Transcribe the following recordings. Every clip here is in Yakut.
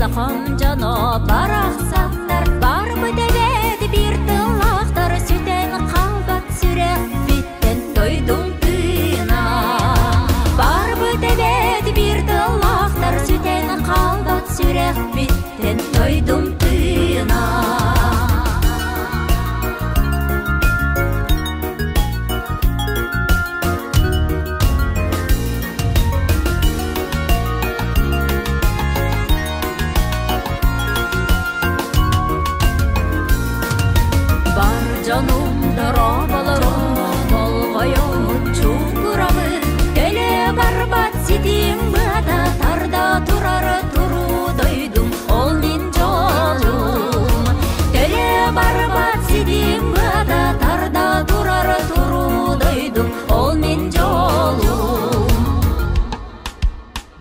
Сахам дьоно барахсаттар, барбыт эбээт биир тыллаахтар, сүтэн хаалбат сүрэхпиттэн дойдум тыына. Барбыт эбээт биир тыллаахтар, сүтэн хаалбат сүрэхпиттэн дойдум тыына. Бар дьонум дорооболорун болҕойон чуҥкурабын, төлө барбат ситим быата тарда турар туруу дойдум, ол мин дьолум. Төлө барбат ситим быата тарда турар туруу дойдум, ол мин дьолум.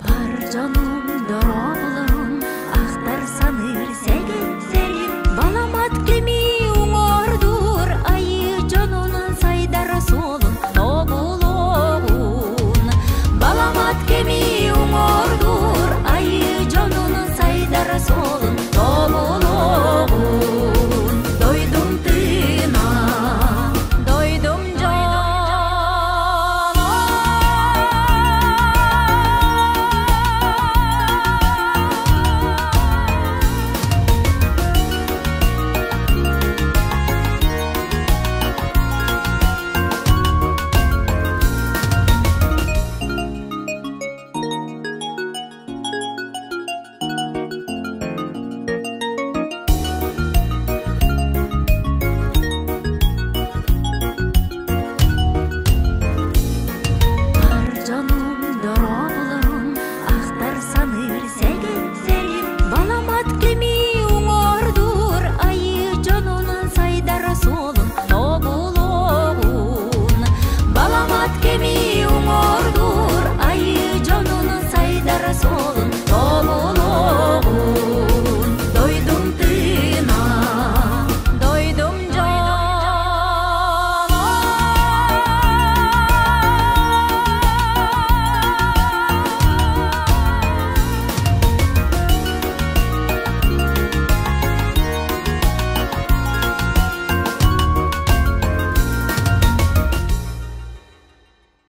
Бар дьонум.